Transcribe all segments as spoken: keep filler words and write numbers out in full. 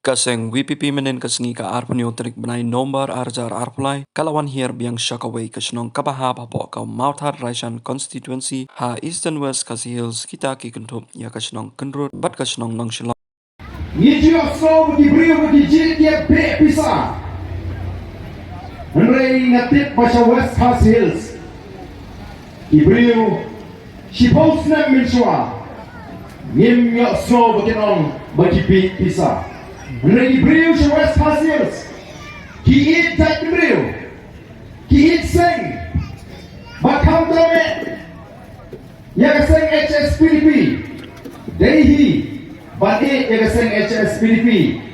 Ka seng VPP mynhynnin ka sngi ka arphew hynñiew tarik bnai November arhajar arphew lai ka la wan hiar biang sha kawei ka shnong kaba hap hapoh ka Mawthadraishan constituency ha Eastern West Khasi Hills, kita ki kynthup ïa ka shnong Kynrut bad ka shnong Nongshillong. Ngi ju ïohsngew ba ki briew ba ki jied ki beh pisa. Hynrei nga tip ba sha West Khasi Hills ki briew shiphew snem mynshuwa ngim ïohsngew ba kin ong ba ki beh pisa. Hynrei ki briew sha West Khasi Hills ki ïeit jaitbynriew, ki ïeit seng. Ba kham tam eh ïa ka seng HSPDP. Dei hi ban ïeit ïa ka seng HSPDP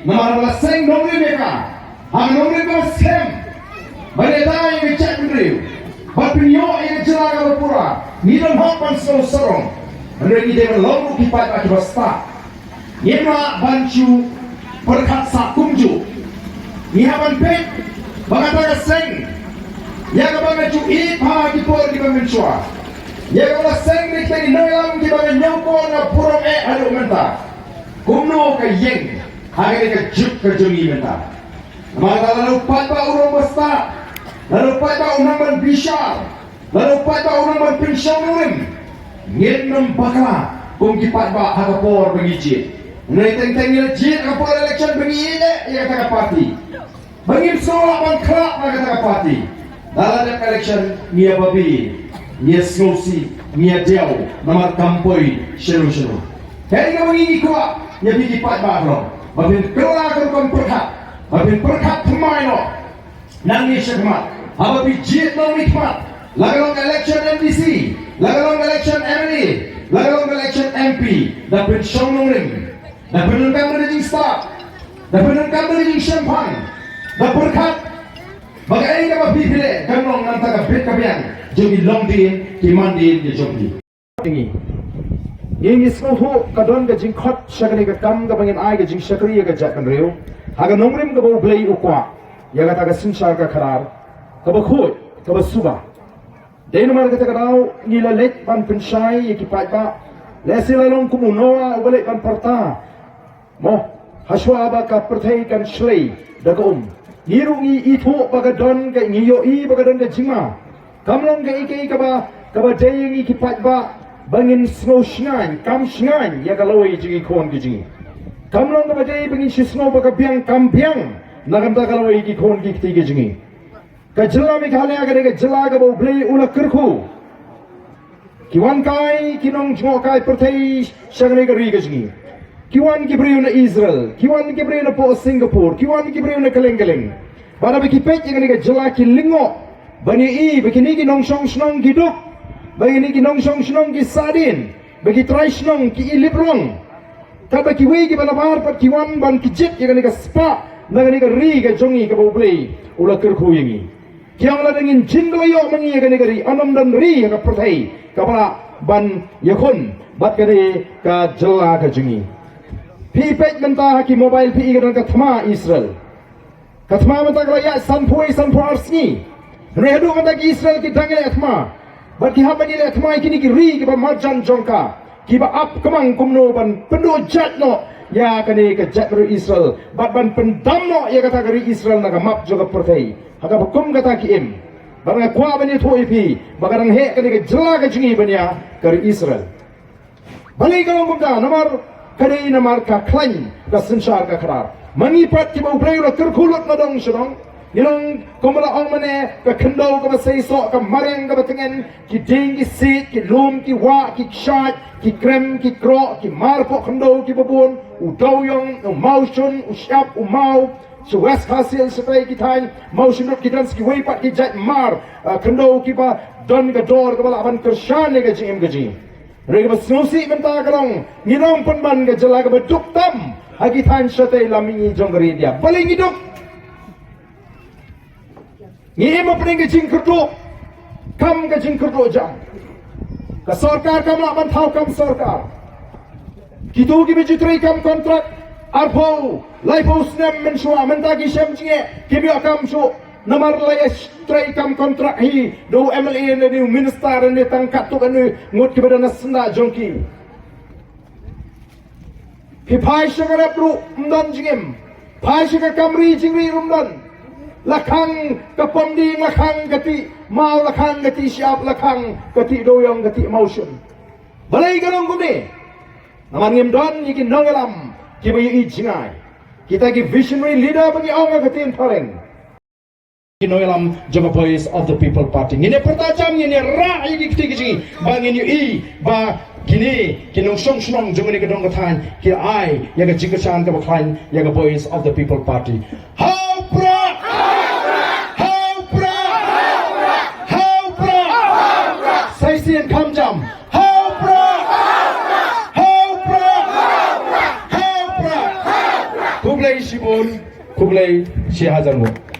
namar ba la seng nongrim ïa ka ha ka nongrim kaba skhem. Ban ïada ïa ka jaitbynriew, ban pynïoh ïa ka jylla kaba pura. Ngi don hok ban sngewsarong. Hynrei ngi dei ban long ruh ki paidbah kiba stad. Ngim lah ban shu pyrkhat sah kumjuh. Ngi hap ban peit ba kata ka seng ïa kaba nga ju ïeit ha ki por kiba mynshuwa, ïa kaba la seng da kita ki nongïalam kiba nga ñiewkor, nga burom eh haduh mynta, kumno ka ïeng ha kane ka juk ka jong ngi mynta. Namar kata lada u paidbah u long ba stad, lada u paidbah u nang ban bishar, lada u paidbah u nang ban pynshong nongrim, ngin ym bakla kum ki paidbah ha ka por ba ngi jied. Hynrei teng teng ngi la jied ha ka por election ba ngi ïeit eh ïa kata ka party, ba ngim sngew lah ban khlad na kata ka party. Lada dep election ngi ïa babe, ngi ïa sngewsih, ngi ïa diaw namar kam poi shano shano. Kaei kaba ngi ngi kwah ïa phi ki paidbah, ba phin kylla ka rukom pyrkhat, ba phin pyrkhat thymmai noh. Nangne shakhmat haba phi jied nongmihkhmat, la ka long election MDC, la ka long election MLA, la ka long election MP, da pynshong nongrim, da pyndonkam da ka jingstad, da pyndonkam da ka jingshemphang, da pyrkhat ba kaei kaba phi phi leh kan long na ka bynta ka bit ka biang jong ki longdien ki mandien ki jong phi. Ngi, ngi sngewthuh ka don ka jingkhot sha kane ka kam kaba ngin ai ka jingshakri ïa ka jaitbynriew ha ka nongrim kaba U Blei u kwah ïa kata ka synshar ka khadar kaba khuid kaba suba. Dei namar kata ka daw ngi la leit ban pynshai ïa ki paidbah. Lehse la long kum u Noah uba leit ban pyrta, mo, hashwa ba ka pyrthei kan shlei da ka um. Ngi ruh ngi ithuh ba ka don ka, ngi ïohi ba ka don ka jingma. Kam long kaei kaei kaba, kaba dei ïa ngi ki paidbah ba ngin sngew shngaiñ, kam shngaiñ ïa ka lawei jong ki khun ki jong ngi. Kam long kaba dei ba ngin shu sngew ba ka biang, kam biang na ka bynta ka lawei ki khun ki kti ki jong ngi. Ka jylla Meghalaya ka dei ka jylla kaba U Blei u la kyrkhu. Ki wan kai ki nongjngohkai pyrthei sha kane ka ri ka jong ngi. Ki wan ki briew na Israel, ki wan ki briew na poh Singapore, ki wan ki briew na kylleng kylleng. Bad haba ki peit ïa kane ka jylla ki lyngngoh ban ïohi ba kine ki nongshong shnong ki duk, ba kine ki nongshong shnong ki sahdien, ba ki trai shnong ki i lip rong. Katba kiwei kiba nabar pat ki wan ban kjit ïa kane ka spah na kane ka ri ka jong ngi kaba U Blei u la kyrkhu ïa ngi. Ki ong lada ngin jin da la ïoh ma ngi ïa kane ka ri, yn ym don ri ha ka pyrthei kaba lah ban ïakhun bad kane ka jylla ka jong ngi. Phi peit mynta ha ki mobile phi i ka don ka thma Israel. Ka thma mynta ka la ïaid sanphew, sanphew ar sngi. Hynrei haduh mynta ki Israel ki dang ïaleh thma. Bad ki hap ban ïaleh thma ïa kine ki ri kiba marjan jong ka, kiba ap kmang kumno ban pynduh jait noh ïa kane ka jaitbynriew Israel bad ban pyndam noh ïa kata ka ri Israel na ka map jong ka pyrthei. Ha kaba kum kata ki im. Bad nga kwah ban ïathuh ïa phi ba ka dang heh kane ka jylla ka jong ngi ban ïa ka ri Israel. Balei ka long kumta? Namar ka dei namar ka khlaiñ ka synshar ka khadar. Ma ngi pat kiba U Blei u la kyrkhu lut na dong sha dong, ngi long kumba la ong mynne, ka khyndew kaba seisoh, ka mariang kaba tngen, ki dieng ki siej, ki lum ki wah, ki kshaid, ki krem ki kroh, ki mar poh khyndew kiba bun, u dewiong, u mawshun, u shyiap, u maw, sha West Khasi Hills shatai ki thaiñ Mawshynrut ki don sa kiwei pat ki jait mar, ah, khyndew kiba don ka dor kaba lah ban kyrshan ïa ka jingim ka jong ngi. Hynrei kaba sngewsih mynta ka long, ngi long pynban ka jylla kaba duk tam ha ki thaiñ shatei lam mihngi jong ka ri India. Balei ngi duk? Ngi im hapdeng ka jingkyrduh kam ka jingkyrduh jam. Ka sorkar kam lah ban thaw kam sorkar. Kito kiba ju trei kam kontrak arphew laiphew snem mynshuwa, mynta ki shem jingeh, kim ïoh kam shuh. Namar la ïa trei kam kontrak hi da u MLA ne da u minister ne tang katto katne ngut kiba don na syndah jong ki. Phi phai sha ka rep ruh ym don jingim. Phai sha ka kamri jingri ruh ym don. La khang ka pom dieng, la khang ka tih maw, la khang ka tih shyiap, la khang ka tih dewiong, ka tih mawshun. Balei ka long kumne? Namar ngim don ïa ki nongïalam kiba ïohi jngai. Kita ki visionary leader ba ngi ong ha ka ktien phareng, ki nongïalam jong ka Voice of the People Party. Ngin ïa pyrta jam, ngin ïa rah ïa ki kti ki jong ngi ba ngin ïohi ba kine ki nongshong shnong jong kane ka dong ka thaiñ ki ai ïa ka jingkyrshan kaba khlaiñ ïa ka Voice of the People Party. Ha u Prah! Ha u Prah! Ha u Prah! Sa shisien kham jam. Ha u Prah! Ha u Prah! Ha u Prah! Khublei shibun, khublei shihajar nguh.